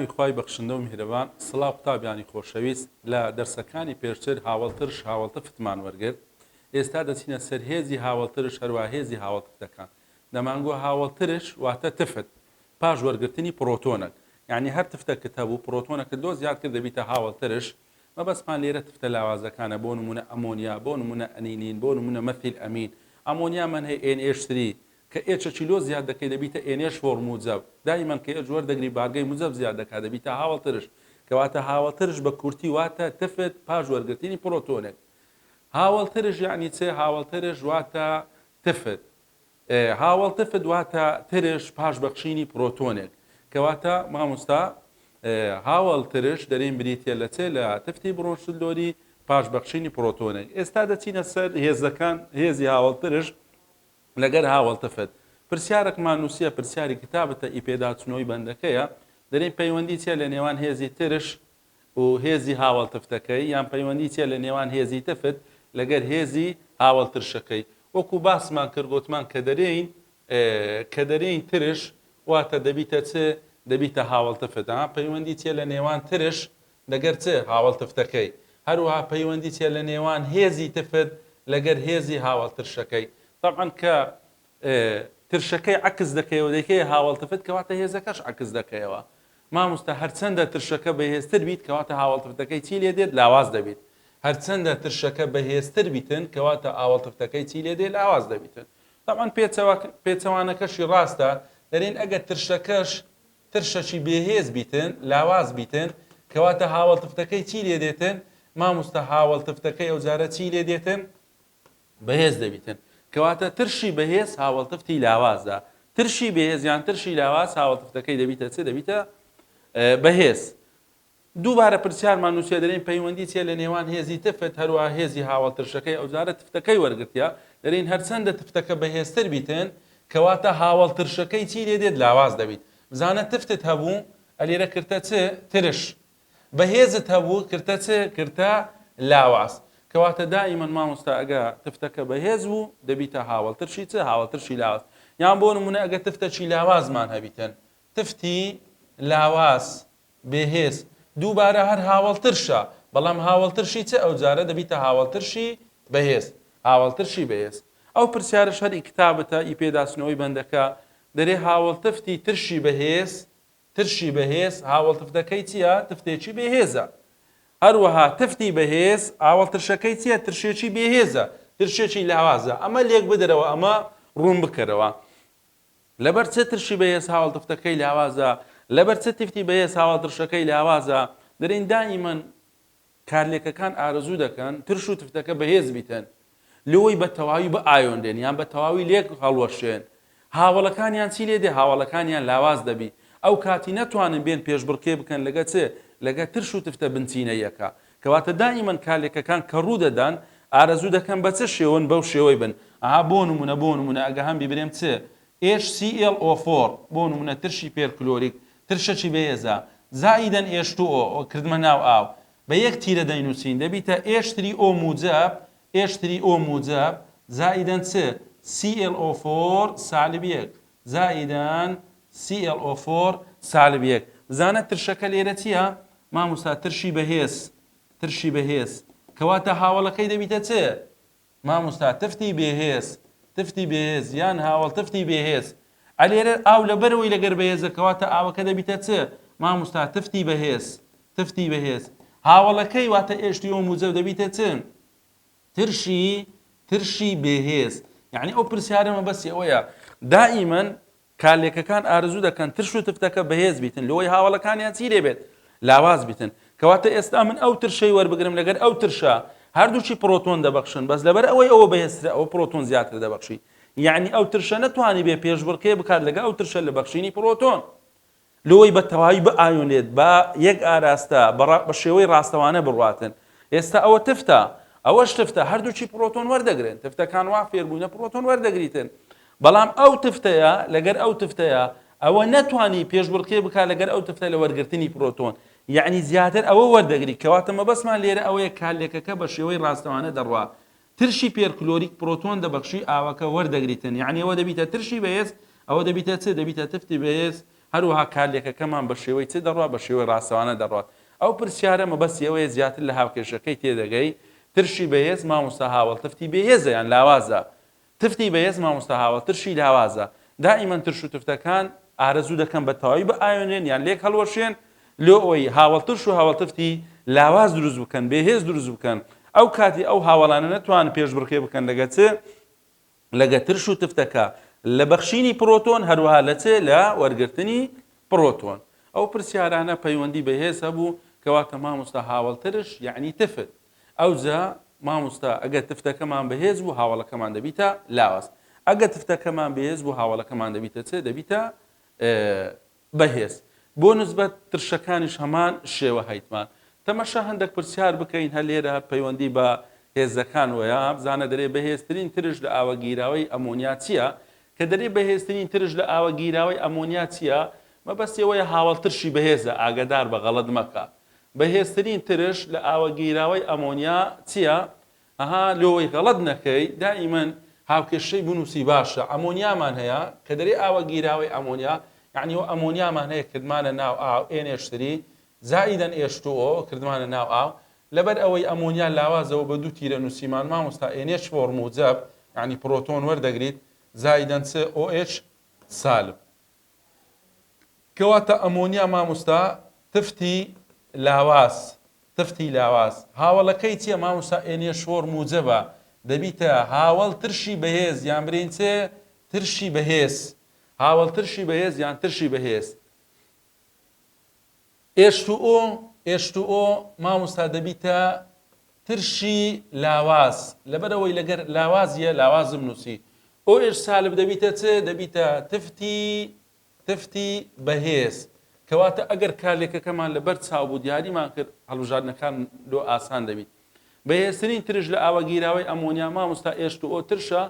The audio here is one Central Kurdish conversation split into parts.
ناوی خوای بەخشندە و میهرەبان سڵاو قوتابیانی خۆشەویست لە دەرسەکانی پێشتر هاوەڵترش هاوەڵتفتمان وەرگرت ئێستا دەچینە سەر هێزی هاوەڵترش هەروا هێزی هاوەڵتفتەکان دەمانگۆ هاوەڵترش واتە تفت پاش وەرگرتنی پڕۆتۆنەک یانی هەر تفتەکت هەبوو پڕۆتۆنەکت لۆ زیاد کرد دەبیتە هاوەڵترش مەبەستمان لێرە تفتە لاوازەکانە بۆ نمونە ئەمۆنیا بۆ نمونە ئەنیلین بۆ نمونە مەثیل ئەمین ئەمۆنیامان هەیە NH3 کە H ەکی لۆ زیاد دەکەی دەبیتە NH4 موجەب، دایمەن کە H وەردەگری بارگەی موجەب زیاد دەکات دەبیتە هاوەڵترش، کەواتە هاوەڵترش بە کورتی واتە تفت پاش وەرگرتنی پڕۆتۆنێک. هاوەڵترش یەعنی چ؟ هاوەڵترش واتە تفت. هاوەڵتفت واتە ترش پاش بەخشینی پڕۆتۆنێک. کەواتە مامۆستا هاوەڵترش دەرێین بریتیە لە چ؟ لە تفتی بڕۆنشتلۆری پاش بەخشینی پڕۆتۆنێک. ئێستا دەچینە سەر هێزەکان، هێزی هاوەڵترش. لەگەر هاوەڵتفت پرسیارەکمان نووسیە پرسیاری کتابتە ئی پێداچونەوەی بەندەکەیە دەرێین پەیوەندی چیە لە نێوان هێزی ترش و هێزی هاوەڵتفتەکەی یان پەیوەندی چیە لە نێوان هێزی تفت لەگەر هێزی هاوەڵترشەکەی وەکو باسمان کرد گۆتمان کە دەرێین کە دەرێین ترش واتە دەبیتە چ دەبیتە هاوەڵتفت ها پەیوەندی چیە لە نێوان ترش لەگەر چ هاوەڵتفتەکەی؟ هەروەها پەیوەندی چیە لە نێوان هێزی تفت لەگەر هێزی هاوەڵترشەکەی؟ تەبعەن کە ترشەکەی عەکس دەکەیەوە دەیکەیە هاوەڵتفت کەواتە هێزەکەش عەکس دەکەیەوە. مامۆستا هەرچەندە ترشەکە بەهێزتر بیت کەواتە هاوەڵتفتەکەی چی لێ دێت لاواز دەبیت. هەرچەندە ترشەکە بەهێزتر بیتن کەواتە ئاوەڵتفتەکەی چی لێ دێ لاواز دەبیتن. تەبعەن پێچەوانەکەشی ڕاستە دەرێین ئەگەر ترشەکەش ترشەکی بێهێز بیتن، لاواز بیتن، کەواتە هاوەڵتفتەکەی چی لێ دێتن؟ ماموستا هاوەڵتفتەکەی ئەوجارە چی لێ دێتن؟ بەهێز دەبیتن. کەواتە ترشی بەهێز هاوەڵتفتی لاوازە. ترشی بێهێز یان ترشی لاواز هاوەڵتفتەکەی دەبیتە چ؟ دەبیتە بەهێز. دووبارە پرسیارمان نووسیە دەرێین پەیوەندی چیە لە نێوان هێزی تفت هەروەها هێزی هاوەڵ ترشەکەی ئەوجارە تفتەکەی وەرگرتیە دەرێین هەرچەندە تفتەکە بەهێزتر بیتن کەواتە هاوەڵ ترشەکەی چی لێ دێت لاواز دەبیت بزانە تفتت هەبوو ئەلێرە کرتە چ ترش بەهێزت هەبوو کرتە چ کرتە لاواز کەواتە دائیمەن مامۆستا ئەگە تفتەکە بەهێز بوو دەبیتە هاوەڵ ترشی چ هاوەڵ ترشی لاواز یان بۆ نمونە ئەگە تفتەکی لاوازمان هەبیتن تفتی لاواز بێهێز، دووبارە هەر هاوەڵترشە، بەڵام هاوەڵترشی چ ئەوجارە دەبیتە هاوەڵترشی بەهێز، هاوەڵترشی بەهێز. ئەو پرسیارەش هەر ئی کتابتە، ئی پێداچنەوەی بەندەکە، دەرێ هاوەڵتفتی ترشی بەهێز، ترشی بەهێز، هاوەڵتفتەکەی چییە؟ تفتێکی بێهێزە. هەروەها تفتی بەهێز، هاوەڵترشەکەی چییە؟ ترشێکی بێهێزە، ترشێکی لاوازە. ئەمە لێکبدەرەوە، ئەمە ڕوون بکەرەوە. لەبەر چ ترشی بەهێز هاوەڵتفتەکەی لاوازە؟ لەبەر چ تفتی بەهێز هاوەڵترشەکەی لاوازە؟ دەرێین دائیمەن کارلێکەکان ئارەزوو دەکەن ترش و تفتەکە بەهێز بیتن لۆی بە تەواوی بئایۆنرێن یان بە تەواوی لێک هەڵوەشێن هاوەڵەکانیان چی لێ دێ هاوەڵەکانیان لاواز دەبی ئەو کاتی نەتوانن بێن پێشبڕکێ بکەن لەگە چ لەگە ترش و تفتە بنچینەیەکە کەواتە دائیمەن کارلێکەکان کە ڕوو دەدەن ئارەزوو دەکەن بە چ شێوەن بەو شێوەی بن ئەها بۆ نمونە بۆ نمونە ئەگە هەم بیبرێم چ HClO4 بۆ نمونە ترشی پێرکلۆریک ترشەکی بەهێزە زائیدەن H2O کردمە ناو ئاو بە یەک تیرە دەینوسین دەبیتە H3O موجەب H3O موجەب زائیدەن چ ClO4 سالب یەک زائیدەن ClO4 سالب یەک بزانە ترشەکە لێرە چییە مامۆستا ترشی بەهێز ترشی بەهێز کەواتە هاوەڵەکەی دەبیتە چ مامۆستا تفتی بێهێز تفتی بێهێز یان هاوەڵ تفتی بێهێز ئەلێرە ئاو لەبەرەوەی لەگەر بەهێزە کەواتە ئاوەکە دەبیتە چ مامۆستا تفتی بەهێز تفتی بەهێز هاوەڵەکەی واتە H2O موجەب دەبیتە چ ترشی ترشی بێهێز یعنی ئەو پرسیارە مەبەستی ئەوەیە دائیمەن کارلێکەکان ئارەزوو دەکەن ترش و تفتەکە بەهێز بیتن لەوەی هاوەڵەکانیان چی لێ بێت لاواز بیتن کەواتە ئێستا من ئەو ترشەی وەربگرم لەگەر ئەو ترشە هەردووکی پرۆتۆن دەبەخشن بەس لەبەر ئەوەی ئەوە بەهێزترە ئەوە پرۆتۆن زیاتر دەبەخشی یعنی ئەو ترشە نەتوانی بێ پێشبڕکێ بکات لەگە ئەو ترشە لە بەخشینی پرۆتۆن لۆی بە تەواوی بئایۆنێت بە یەک ئاراستە بە شێوەی ڕاستەوانە بڕواتن ئێستا ئەوە تفتە ئەوەش تفتە هەردووکی پرۆتۆن وەردەگرن تفتەکان وا فێربووینە پرۆتۆن وەردەگریتن بەڵام ئەو تفتەیە لەگەر ئەو تفتەیە ئەوە نەتوانی پێشبڕکێ بکات لەگەر ئەو تفتە لە وەرگرتنی پرۆتۆن یعنی زیاتر ئەوە وەردەگری کەواتە مەبەستمان لێرە ئەوەیە کارلێکەکە بە شێوەی ڕاستەوانە دەڕوا ترشی پێرکلۆریک پرۆتۆن دەبەخشی ئاوەکە وەردەگریتن یعنی ئەوە دەبیتە ترشی بەهێز ئەوە دەبیتە چ دەبیتە تفتی بەهێز. هەروەها کارلێکەکەمان بە شێوەی چ دەڕوات؟ بە شێوەی ڕاستەوانە دەڕوات. ئەو پرسیارە مەبەستی ئەوەیە زیاتر لە هاوکێشەکەی تێدەگەی، ترشی بەهێز مامۆستا هاوەڵتفتی بێهێزە یان لاوازە؟ تفتی بەهێز مامۆستا هاوەڵ ترشی لاوازە. دائیمەن ترش و تفتەکان ئارەزوو دەکەن بە تەواوی بئاوێنرێن یان لێک هەڵوەشێن لۆ ئەوەی هاوەڵ ترش و هاوەڵ تفتی لاواز دروست بکەن، بێهێز دروست بکەن. ئەو کاتی ئەو هاوەڵانە نەتوانن پێشبڕکێ بکەن لەگە چ؟ لەگە ترش و تفتەکە لە بەخشینی پڕۆتۆن هەروەها لە چ؟ لە وەرگرتنی پڕۆتۆن. ئەو پرسیارانە پەیوەندی بەهێز هەبوو کەواتە مامۆستا هاوەڵ ترش یەعنی تفت. ئەوجا مامۆستا ئەگەر تفتەکەمان بەهێز بوو هاوەڵەکەمان دەبیتە لاواز ئەگەر تفتەکەمان بەهێز بوو هاوەڵەکەمان دەبیتە چ دەبیتە بەهێز بۆ نسبەت ترشەکانیش هەمان شێوە هەیتمان تەمەشا هەندێک پرسیار بکەین هەر لێرە پەیوەندی بە هێزەکان وەیە بزانە دەرێ بەهێزترین ترش لە ئاوە گیراوەی ئەمۆنیا چییە کە دەرێ بەهێزترین ترش لە ئاوە گیراوەی ئەمۆنیا چییە مەبەستی ئەوەیە هاوەڵ ترشی بەهێزە ئاگەدار بە غەڵەت مەکە بەهێزترین ترش لە ئاوە گیراوەی ئەمۆنیا چیە؟ ئەها لۆوەی غەڵەت نەکەی دائیمەن هاوکێشەی بنوسی باشە ئەمۆنیامان هەیە کە دەرێ ئاوە گیراوەی ئەمۆنیا یەعنی ئەوە ئەمۆنیامان هەیە کردمانە ناو ئاو NH3 زائیدەن H2O کردمانە ناو ئاو لەبەر ئەوەی ئەمۆنیا لاوازەوە بە دوو تیرە نوسیمان مامۆستا NH4 موجەب یەعنی پرۆتۆن وەردەگریت زائیدەن چ OH سالب کەواتە ئەمۆنیا ماموستا تفتی لاواز تفتی لاواز هاوەڵەکەی چیە ماموستا NH4 موجەبە دەبیتە هاوەڵ ترشی بەهێز یان برێین چ ترشی بەهێز هاوەڵ ترشی بەهێز یان ترشی بەهێز H2O H2O ماموستا دەبیتە ترشی لاواز لەبەرئەوەی لەگەر لاوازیە لاوازم نوسی OH سالب دەبیتە چ دەبیتە تفتی تفتی بەهێز کەواتە ئەگەر کارلێکەکەمان لەبەر چاو بوو دیاریمان کرد هەڵبژاردنەکان لۆ ئاسان دەبیت بەهێزترین ترش لە ئاوە گیراوەی ئەمۆنیا مامۆستا H2O ترشە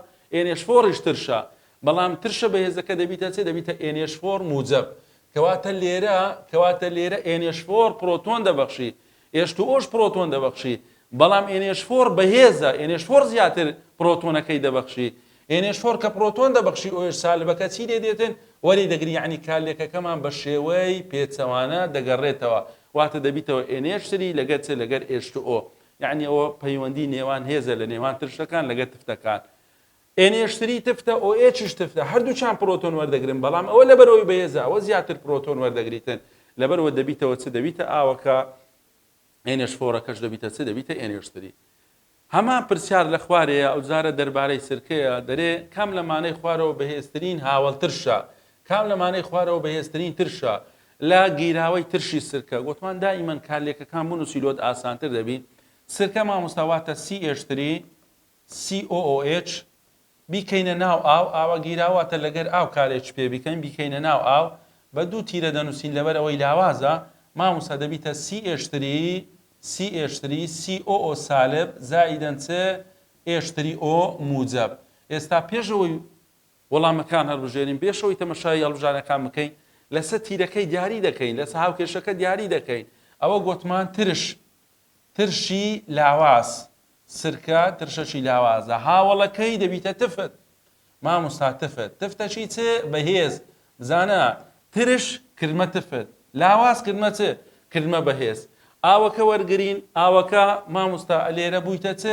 NH4 یش ترشە بەڵام ترشە بەهێزەکە دەبیتە چ دەبیتە NH4 موجەب کەواتە لێرە کەواتە لێرە NH4 پرۆتۆن دەبەخشی H2O ش پرۆتۆن دەبەخشی بەڵام NH4 بەهێزە NH4 زیاتر پرۆتۆنەکەی دەبەخشی NH4 کە پرۆتۆن دەبەخشی OH سالبەکە چی لێ دێتن وەری دەگری یەعنی کارلێکەکەمان بە شێوەی پێچەوانە دەگەڕێتەوە واتە دەبیتەوە NH3 لەگەر چ لەگەر H2O یەعنی ئەوە پەیوەندی نێوان هێزە لە نێوان ترشەکان لەگەر تفتەکان NH3 تفتە OH یش تفتە هەردووکیان پرۆتۆن وەردەگرن بەڵام ئەوە لەبەرئەوەی بەهێزە ئەوە زیاتر پرۆتۆن وەردەگریتن لەبەرئەوە دەبیتەوە چ دەبیتە ئاوەکە NH4 ەکەش دەبیتە چ دەبیتە NH3 هەمان پرسیار لە خوارەیە ئەوجارە دەربارەی سرکەیە دەرێ کام لەمانەی خوارەوە بەهێزترین هاوەڵ ترشە کام لەمانەی خوارەوە بەهێزترین ترشە لە گیراوەی ترشی سرکە گۆتمان دائیمەن کارلێکەکان بنوسی لۆت ئاسانتر دەبی سرکە مامۆستا واتە CH3 COOH، بیکەینە ناو ئاو، ئاوە گیراوە واتە لەگەر ئاو کارێکی پێ بیکەین بیکەینە ناو ئاو بە دوو تیرە دەنووسین لەبەر ئەوەی لاوازە مامۆستا دەبیتە CH3 CH3 COO سالب زائیدەن چ H3O موجەب ئێستا پێش ئەوەی وەڵامەکان هەڵبژێرین پێش ئەوەی تەمەشای هەڵبژاردنەکان بکەین لەسەر تیرەکەی دیاری دەکەین لەسەر هاوکێشەکە دیاری دەکەین ئەوە گۆتمان ترش ترشی لاواز، سرکە ترشەکی لاوازە هاوەڵەکەی دەبیتە تفت مامۆستا تفت تفتەکی چ بەهێز بزانە ترش کردمە تفت لاواز کردمە چ کردمە بەهێز ئاوەکە وەرگرین ئاوەکە مامۆستا لێرە بوویتە چ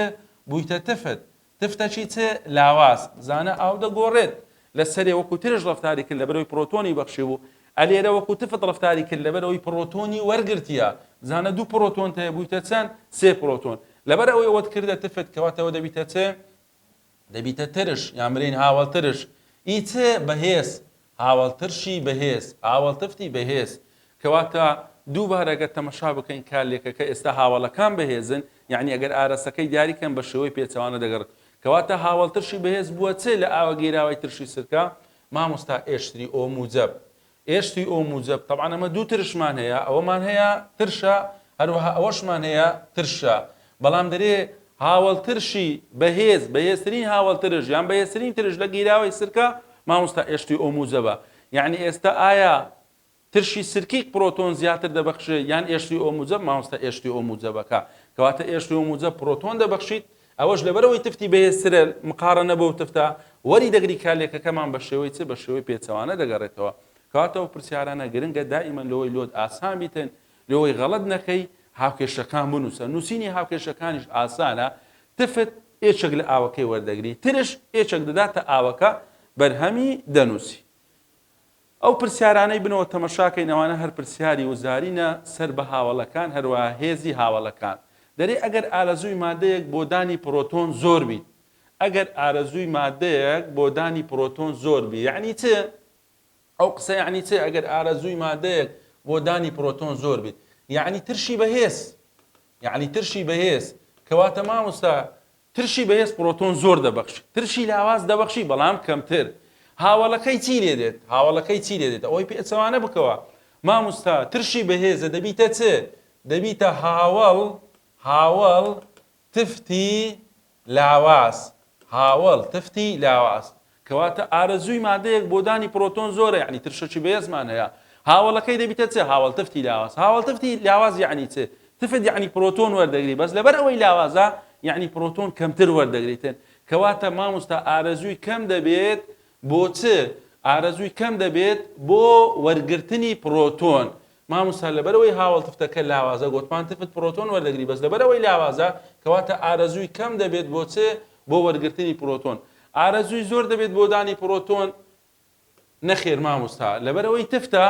بوویتە تفت تفتەکی چ لاواز زانە ئاو دەگۆڕێت لە سەرێ وەکو ترش ڕەفتاری کرد لەبەرئەوەی پڕۆتۆنی بەخشیبوو ئەلێرە وەکو تفت ڕەفتاری کرد لەبەرئەوەی پڕۆتۆنی وەرگرتیە زانە دوو پڕۆتۆنت هەیە بوویتە چەند سێ پڕۆتۆن لەبەر ئەوەی ئەوەت کردە تفت کەواتە ئەوە دەبیتە چ دەبیتە ترش یان برێین هاوەڵ ترش ئی چ بەهێز هاوەڵ ترشی بەهێز، هاوەڵ تفتی بەهێز، کەواتە دووبارە گەر تەمەشا بکەین کارلێکەکە ئێستا هاوەڵەکان بەهێزن، یەعنی ئەگەر ئارەسەکەی دیاری کەن بە شێوەی پێچەوانە دەگەڕێت. کەواتە هاوەڵ ترشی بەهێز بووە چ لە ئاوە گیراوەی ترشی سرکە؟ مامۆستا H3O موجەب. H3O موجەب، تەبعەن ئەمە دوو ترشمان هەیە، ئەوەمان هەیە ترشە، هەروەها ئەوەشمان هەیە ترشە، بەڵام دەرێ هاوەڵ ترشی بەهێز، بەهێزترین هاوەڵ ترش یان بەهێزترین ترش لە گیراوەی سرکە مامۆستا H2O موجەبە. یەعنی ئێستا ئایا ترشی سرکیک پرۆتۆن زیاتر دەبەخشێ یان H2O موجەب؟ مامۆستا H2O موجەبەکە. کەواتە H2O موجەب پرۆتۆن دەبەخشیت، ئەوەش لەبەرئەوەی تفتی بەهێزترە مقارەنە بەو تفتە وەری دەگری کارلێکەکەمان بە شێوەی چ؟ بە شێوەی پێچەوانە دەگەڕێتەوە. کەواتە ئەو پرسیارانە گرنگە دائیمەن لەوەی لۆت ئاسان بیتن لەوەی غەڵەت نەکەی هاوکێشەکان بنووسە نووسینی هاوکێشەکانیش ئاسانە تفت ئێچەک لە ئاوەکەی وەردەگری ترش ئێچەک دەداتە ئاوەکە بەرهەمی دەنووسی. ئەو پرسیارانەی بنەوە تەمەشاکەین ئەوانە هەر پرسیاری وزارینە سەر بە هاوەڵەکان هەروەها هێزی هاوەڵەکان دەرێ ئەگەر ئارەزووی مادەیەک بۆ دانی پڕۆتۆن زۆر بیت ئەگەر ئارەزووی مادەیەک بۆ دانی پڕۆتۆن زۆر بی یەعنی چ؟ ئەو قسە یەعنی چ؟ ئەگەر ئارەزووی مادەیەک بۆ دانی پڕۆتۆن زۆر بیت یەعنی ترشی بەهێز یەعنی ترشی بەهێز کەواتە مامۆستا ترشی بەهێز پڕۆتۆن زۆر دەبەخشی، ترشی لاواز دەبەخشی بەڵام کەمتر. هاوەڵەکەی چی لێ دێت؟ هاوەڵەکەی چی لێ دێت؟ ئەوەی پێچەوانە بکەوە. ماموستا ترشی بەهێزە دەبیتە چ؟ دەبیتە هاوەڵ، هاوەڵ تفتی لاواز، هاوەڵ تفتی لاواز. کەواتە ئارەزووی مادەیەک بۆ دانی پڕۆتۆن زۆرە یەعنی ترشەکی بەهێزمان هەیە هاوەڵەکەی دەبیتە چ؟ هاوەڵ تفتی لاواز هاوەڵ تفتی لاواز یەعنی چ؟ تفت یەعنی پڕۆتۆن وەردەگری بەس لەبەر ئەوەی لاوازە یەعنی پڕۆتۆن کەمتر وەردەگریتن کەواتە مامۆستا ئارەزووی کەم دەبێت بۆ چ؟ ئارەزووی کەم دەبێت بۆ وەرگرتنی پڕۆتۆن مامۆستا لەبەرئەوەی هاوەڵ تفتەکە لاوازە گۆتمان تفت پڕۆتۆن وەردەگری بەس لەبەرئەوەی لاوازە کەواتە ئارەزووی کەم دەبێت بۆ چ؟ بۆ وەرگرتنی پڕۆتۆن ئارەزووی زۆر دەبێت بۆ دانی پڕۆتۆن؟ نەخێر مامۆستا لەبەرئەوەی تفتە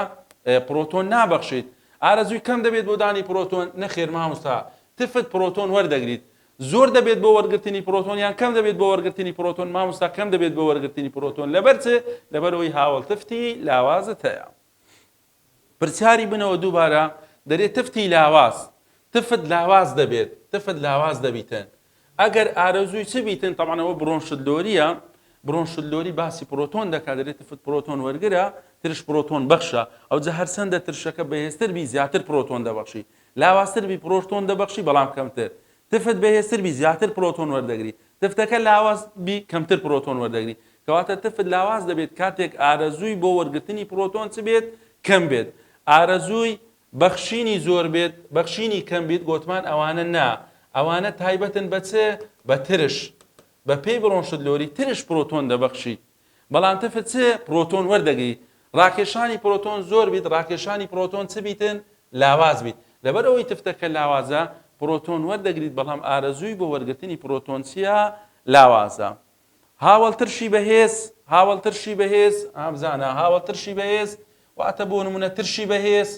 پڕۆتۆن نابەخشیت ئارەزووی کەم دەبێت بۆ دانی پڕۆتۆن؟ نەخێر مامۆستا تفت پڕۆتۆن وەردەگریت زۆر دەبێت بۆ وەرگرتنی پڕۆتۆن یان کەم دەبێت بۆ وەرگرتنی پڕۆتۆن؟ مامۆستا کەم دەبێت بۆ وەرگرتنی پڕۆتۆن لەبەر چ؟ لەبەرئەوەی هاوەڵ تفتی لاوازت هەیە. پرسیاری بنەوە دووبارە دەرێ تفتی لاواز تفت لاواز دەبێت تفت لاواز دەبیتن ئەگەر ئارەزووی چ بیتن تەبعەن ئەوە برۆنشت لۆریە برۆنشت لۆری باسی پرۆتۆن دەکات دەرێ تفت پرۆتۆن وەرگرە ترش پرۆتۆن بەخشە ئەوجا هەرچەندە ترشەکە بەهێزتر بی زیاتر پرۆتۆن دەبەخشی لاوازتر بی پرۆتۆن دەبەخشی بەڵام کەمتر تفت بەهێزتر بی زیاتر پرۆتۆن وەردەگری، تفتەکە لاواز بی کەمتر پرۆتۆن وەردەگری، کەواتە تفت لاواز دەبێت کاتێک ئارەزووی بۆ وەرگرتنی پرۆتۆن چ بێت؟ کەم بێت. ئارەزووی بەخشینی زۆر بێت، بەخشینی کەم بیت، گۆتمان ئەوانە نا، ئەوانە تایبەتن بە چ؟ بە ترش. بە پێی برۆنشت لۆری ترش پرۆتۆن دەبەخشیت. بەڵام تفت چ؟ پرۆتۆن وەردەگری. ڕاکێشانی پرۆتۆن زۆر بیت، ڕاکێشانی پرۆتۆن چ بیتن؟ لاواز بیت. لەبەر ئەوەی تفتەکە لاوازە، پرۆتۆن وەردەگریت، بەڵام ئارەزووی بۆ وەرگرتنی پرۆتۆن چییە؟ لاوازە. هاوەڵ ترشی بەهێز، هاوەڵ ترشی بەهێز، ها بزانە، هاوەڵ ترشی بەهێز، واتە بۆ نموونە ترشی بەهێز،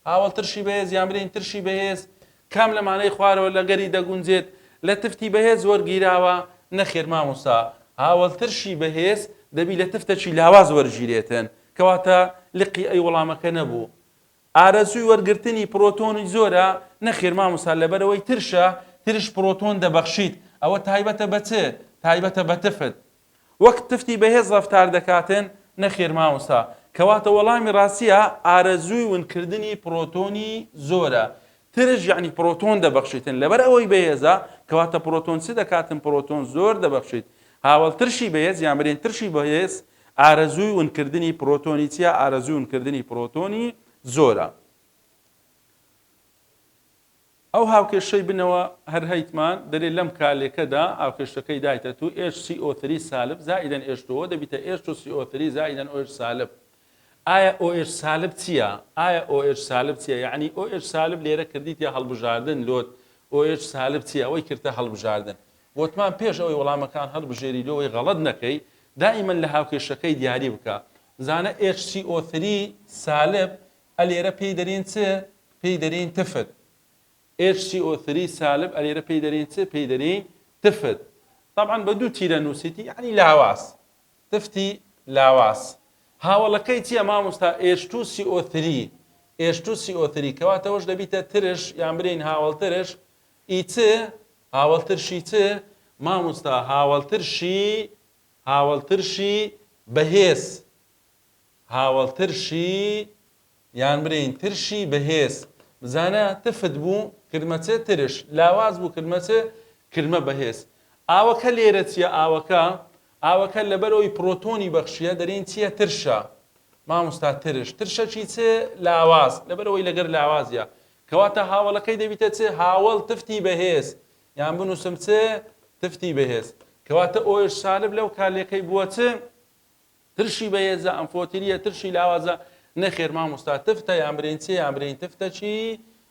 هاوەڵ ترشی بەهێز یان برێین ترشی بەهێز کام لەمانەی خوارەوە لەگەری دەگونجێت لە تفتی بەهێز وەرگیراوە؟ نەخێر مامۆستا هاوەڵ ترشی بەهێز دەبی لە تفتەکی لاواز وەرگیرێتن کەواتە لقی ئەی وەڵامەکە نەبوو ئارەزووی وەرگرتنی پرۆتۆنی زۆرە؟ نەخێر مامۆستا لەبەرئەوەی ترشە ترش پرۆتۆن دەبەخشیت ئەوە تایبەتە بە چ؟ تایبەتە بە تفت وەک تفتی بەهێز ڕەفتار دەکاتن؟ نەخێر مامۆستا. کەواتە وەڵامی ڕاستیە ئارەزووی ونکردنی پڕۆتۆنی زۆرە. ترش یەعنی پڕۆتۆن دەبەخشیتن لەبەر ئەوەی بەهێزە کەواتە پڕۆتۆن چ دەکاتن پڕۆتۆن زۆر دەبەخشیت. هاوەڵ ترشی بەهێز یان برێن ترشی بەهێز ئارەزووی ونکردنی پڕۆتۆنی چیە؟ ئارەزووی ونکردنی پڕۆتۆنی زۆرە. ئەو هاوکێشەی بنەوە هەر هەیتمان دەرێ لەم کارلێکەدا هاوکێشەکەی دایتە تو ئێچ سی ئۆ ثری سالب زائیدەن ئێچ تو ئۆ دەبیتە ئێچ تو سی ئۆ ثری زائیدەن ئۆ ئێچ سالب ئایا ئۆ ئێچ سالب چییە؟ ئایا ئۆ ئێچ سالب چییە؟ یەعنی ئۆ ئێچ سالب لێرە کردیتە هەڵبژاردن لۆت ئۆ ئێچ سالب چییە؟ ئەوەی کردتە هەڵبژاردن گۆتمان پێش ئەوەی وەڵامەکان هەڵبژێری لۆوەی غەڵەت نەکەی دائیمەن لە هاوکێشەکەی دیاری بکە زانە ئێچ سی ئۆ ثری سالب ئەلێرە پێی دەرێن چ؟ پێی دەرێین تفت. HCO3 سالب ئەلێرە پێی دەرێین چ؟ پێی دەرێین تفت. تەبعەن بە دوو تیرە نووسیتی یەعنی لاواز. تفتی لاواز. هاوەڵەکەی چییە مامۆستا؟ H2CO3 H2CO3 کەواتە ئەوەش دەبیتە ترش یان برێین هاوەڵ ترش ئی چ؟ هاوەڵ ترشی چ؟ مامۆستا هاوەڵ ترشی هاوەڵ ترشی بەهێز. هاوەڵ ترشی یان برێین ترشی بەهێز بزانە تفت بوو کردمە چ ترش لاواز بوو کردمە چ کردمە بەهێز ئاوەکە لێرە چیە ئاوەکە ئاوەکە لەبەرەوەی پرۆتۆنی بەخشیە دەرێین چیە ترشە مامۆستا ترش ترشەکی چ لاواز لەبەرەوەی لەگەر لاوازیە کەواتە هاوەڵەکەی دەبیتە چ هاوەڵ تفتی بەهێز یان بنووسم چ تفتی بەهێز کەواتە ئۆش سالب لەو کارلێکەی بووە چ ترشی بەهێزە، ئەمفۆترییە، ترشی لاوازە. نەخێر مامۆستا تفتە یان برێین چ یان برێین تفتەکی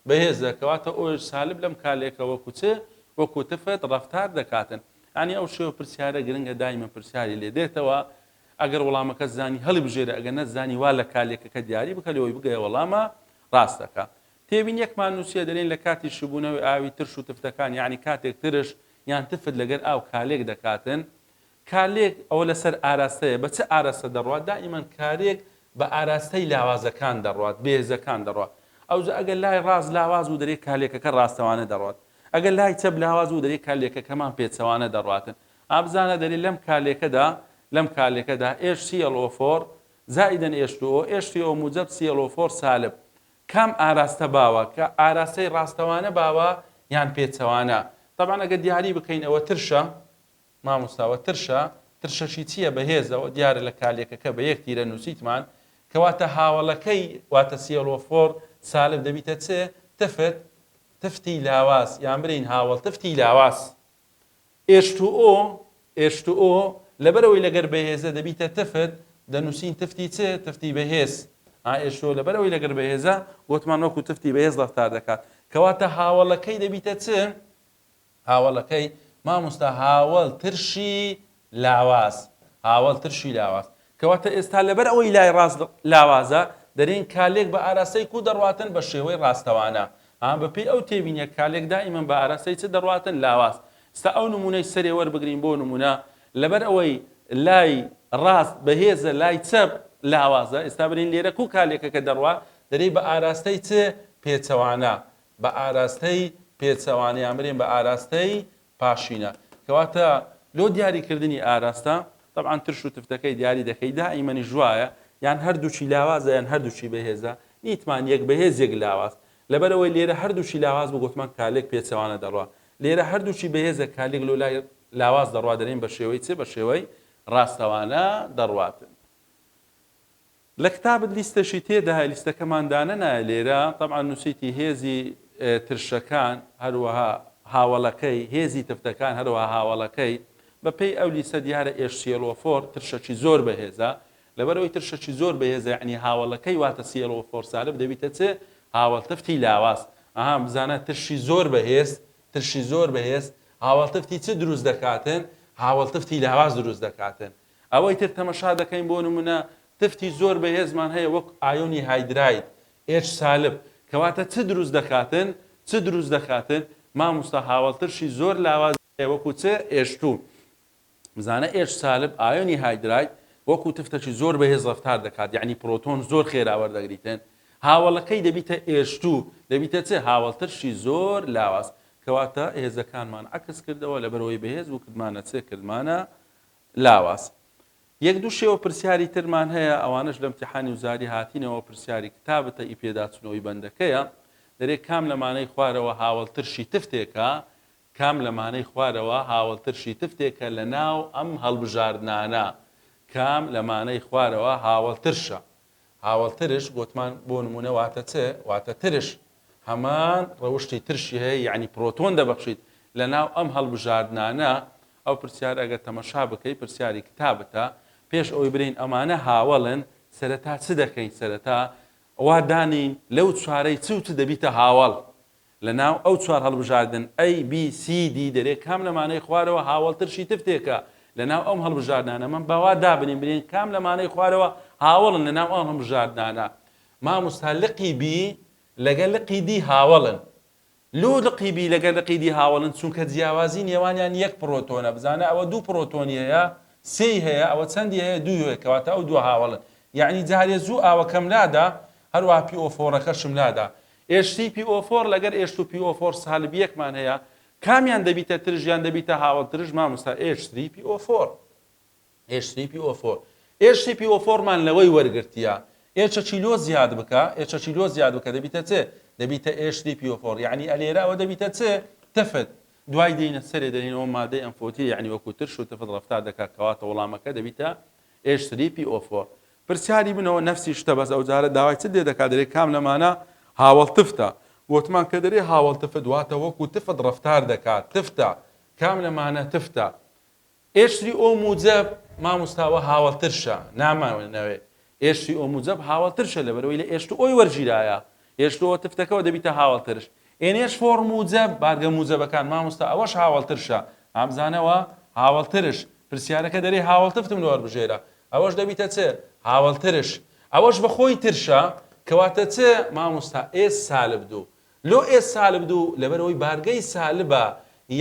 بەهێزە کەواتە OH سالب لەم کارلێکە وەکو چ وەکو تفت ڕەفتار دەکاتن یانی ئەو شێوە پرسیارە گرنگە دایمە پرسیاری لێ دێتەوە ئەگەر وەڵامەکەت زانی هەڵیبژێرە ئەگەر نەتزانی وا لە کارلێکەکە دیاری بکە لەوەی بگەیە وەڵامە ڕاستەکە. تێبینیەکمان نووسیە دەلێن لە کاتی شبوونەوەی ئاوی ترش و تفتەکان یانی کاتێک ترش یان تفت لەگەر ئاو کارلێک دەکاتن کارلێک ئەوە لەسەر ئاراستەیە بە چ ئاراستە دەڕوات دائیمەن کارێک بە ئاراستەی لاوازەکان دەڕوات بێزەکان دەڕوات ئەوجا ئەگەر لای ڕاست لاواز بوو دەرێ کارلێکەکە ڕاستەوانە دەڕوات ئەگەر لای چەپ لاواز بوو دەرێ کارلێکەکەمان پێچەوانە دەڕواتن ئا بزانە دەرێ لەم کارلێکەدا لەم کارلێکەدا HClO4 زائیدەن H2O H3O موجەب ClO4 سالب کام ئاراستە باوە کە ئاراستەی ڕاستەوانە باوە یان پێچەوانە تەبعەن ئەگەر دیاری بکەین ئەوە ترشە مامۆستا ئەوە ترشە ترشەکی چییە بەهێزەوە دیارە لە کارلێکەکە بە یەک تیرە نووسیتمان کەواتە هاوەڵەکەی واتە ClO4 سالب دەبیتە چ تفت تفتی لاواز یان برین هاوەڵ تفتی لاواز H2O H2O لەبەرئەوەی لەگەر بەهێزە دەبیتە تفت، دەنووسین تفتی چ؟ تفتی بەهێز. ها H2O لەبەرئەوەی لەگەر بەهێزە، گۆتمان وەکو تفتی بەهێز ڕەفتار دەکات. کەواتە هاوەڵەکەی دەبیتە چ؟ هاوەڵەکەی، مامۆستا هاوەڵ ترشی لاواز. هاوەڵ ترشی لاواز. کەواتە ئێستا لەبەر ئەوەی لای ڕاست لاوازە، دەرێین کارلێک بە ئاراستەی کوو دەڕواتن؟ بە شێوەی ڕاستەوانە. ها بە پێی ئەو تێبینیە کارلێک دائیمەن بە ئاراستەی چ دەڕواتن؟ لاواز. ئێستا ئەو نموونەی سەرێ وەربگرین بۆ نموونە لەبەر ئەوەی لای ڕاست بەهێزە لای چەپ لاوازە، ئێستا برێین لێرە کوو کارلێکەکە دەڕوا؟ دەرێی بە ئاراستەی چ؟ پێچەوانە. بە ئاراستەی پێچەوانە یان برێین بە ئاراستەی پاشینە کەواتە لۆ دیاری کردنی ئاراستە تەبعەن ترش و تفتەکەی دیاری دەکەی دائیمەنیش وایە یان هەردووکی لاوازە یان هەردووکی بەهێزە نیتمان یەک بەهێز یەک لاواز لەبەرئەوەی لێرە هەردووکی لاواز بوو گۆتمان کارلێک پێچەوانە دەڕوا لێرە هەردووکی بەهێزە کارلێک لۆ لای لاواز دەڕوا دەرێین بە شێوەی چ بە شێوەی ڕاستەوانە دەڕواتن. لە کتابت لیستەشی تێدایە لیستەکەمان دانەنایە لێرە تەبعەن نوسیتی هێزی ترشەکان هەروەها هاوەڵەکەی هێزی تفتەکان هەروەها هاوەڵەکەی بە پێی ئەو لیستە دیارە HClO4 ترشەکی زۆر بەهێزە لەبەرئەوەی ترشەکی زۆر بەهێزە یەعنی هاوەڵەکەی واتە ClO4 سالب دەبیتە چ هاوەڵ تفتی لاواز ئەها بزانە ترشی زۆر بەهێز ترشی زۆر بەهێز هاوەڵ تفتی چ دروست دەکاتن هاوەڵ تفتی لاواز دروست دەکاتن ئەوەی تر تەمەشا دەکەین بۆ نمونە تفتی زۆر بەهێزمان هەیە وەک ئایۆنی هایدراید H سالب کەواتە چ دروست دەکاتن چ دروست دەکاتن ماموستا هاوەڵترشی زۆر لاواز هەیە وەکو چ H2 بزانە H سالب ئایۆنی هایدراید وەکو تفتەکی زۆر بەهێز ڕەفتار دەکات یعنی پرۆتۆن زۆر خێرا وەردەگریتن هاوەڵەکەی دەبیتە H2 دەبیتە چ هاوەڵترشی زۆر لاواز کەواتە هێزەکانمان عەکس کردەوە لەبەرئەوەی بەهێز بوو کردمانە چ کردمانە لاواز. یەک دوو شێوە پرسیاری ترمان هەیە ئەوانەش لە امتحانی وزاری هاتینەوە پرسیاری کتابتە ئی پێداچونەوەی بەندەکەیە دەرێ کام لەمانەی خوارەوە هاوەڵ ترشی تفتێکە کام لەمانەی خوارەوە هاوەڵ ترشی تفتێکە لەناو ئەم هەڵبژاردنانە کام لەمانەی خوارەوە هاوەڵ ترشە هاوەڵ ترش گۆتمان بۆ نموونە واتە چ؟ واتە ترش هەمان ڕەوشتی ترشی هەیە یەعنی پرۆتۆن دەبەخشیت لەناو ئەم هەڵبژاردنانە ئەو پرسیار ئەگەر تەمەشا بکەی پرسیاری کتابتە پێش ئەوەی برێین ئەمانە هاوەڵن سەرەتا چ دەکەین سەرەتا وا دانێین لەو چوارەی چ و چ دەبیتە هاوەڵ لەناو ئەو چوار هەڵبژاردن A B C D دەرێ کام لەمانەی خوارەوە هاوەڵ ترشی تفتێکە لەناو ئەم هەڵبژاردنانە من با وا دابنێم برێن کام لەمانەی خوارەوە هاوەڵن لەناو ئەم هەڵبژاردنانە مامۆستا لقی B لەگە لقی D هاوەڵن لۆ لقی B لەگە لقی D هاوەڵن چونکە جیاوازی نێوانیان یەک پڕۆتۆنە بزانە ئەوە دوو پڕۆتۆنی هەیە سێی هەیە ئەوە چەندی هەیە دووی هەیە کەواتە ئەو دووە هاوەڵن یەعنی جارێ زوو ئاوەکەم لادا هەروەها PO4 ەکەشم لادا H3PO4 لەگەر H2PO4 سالب یەکمان هەیە کامیان دەبیتە ترش یان دەبیتە هاوەڵ ترش مامۆستا H3PO4 H3PO4 H3PO4 مان لەوەی وەرگرتیە H ەکی لۆ زیاد بکە H ەکی لۆ زیاد بکە دەبیتە چ دەبیتە H3PO4 یعنی ئەلێرە ئەوە دەبیتە چ تفت دوای دێینە سەرێ دەرێین ئەوە مادەی ئەمفۆتیە یعنی وەکو ترش و تفت ڕەفتار دەکات کەواتە وەڵامەکە دەبیتە H3PO4 پرسیاری منەوە نەفسی شتە بەس ئەوجارە داوای چت لێ دەکات دەرێ کام لەمانە هاوەڵ تفتە گۆتمان کە دەرێ هاوەڵ تفت واتە وەکو تفت ڕەفتار دەکات تفتە کام لەمانە تفتە H3O موجەب مامۆستا وە هاوەڵ ترشە نامانەوێ. H3O موجەب هاوەڵترشە لەبەرئەوەی لە H2O ی وەرگیرایە H2O تفتەکەوە دەبیتە هاوەڵترش NH4 موجەب بارگە موجەبەکان مامۆستا ئەوەش هاوەڵترشە ئامزانەوە هاوەڵترش پرسیارەکە دەرێ هاوەڵتفتم لۆ وەربژێرە ئەوەش دەبیتە چ هاوەڵترش ئەوەش بەخۆی ترشە کەواتە چ مامۆستا S سالب دوو لۆ S سالب دوو لەبەرئەوەی بارگەی سالبە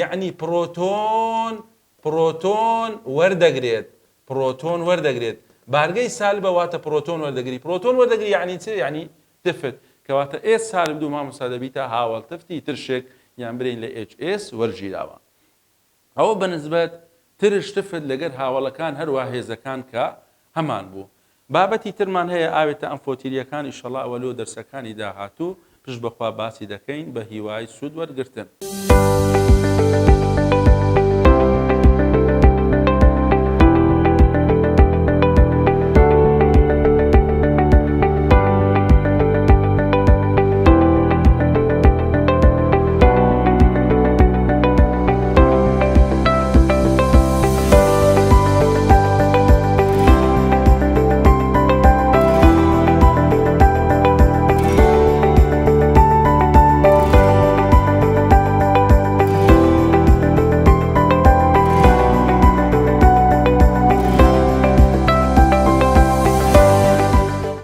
یەعنی پڕۆتۆن پڕۆتۆن وەردەگرێت پڕۆتۆن وەردەگرێت بارگەی سالبە واتە پڕۆتۆن وەردەگری پڕۆتۆن وەردەگری یەعنی چ یەعنی تفت کەواتە S سالب دوو مامۆستا دەبیتە هاوەڵتفتی ترشێک یان برێین لە HS وەرگیراوە ئەوە بە نسبەت ترش تفت لەگەر هاوەڵەکان هەروا هێزەکان کە هەمان بوو. بابەتی ترمان هەیە ئاوێتە ئەمفۆتیریەکان ئیشەڵا ئەوە لۆ دەرسەکانی داهاتوو پشت بەخوا باسی دەکەین بە هیوای سوود وەرگرتن.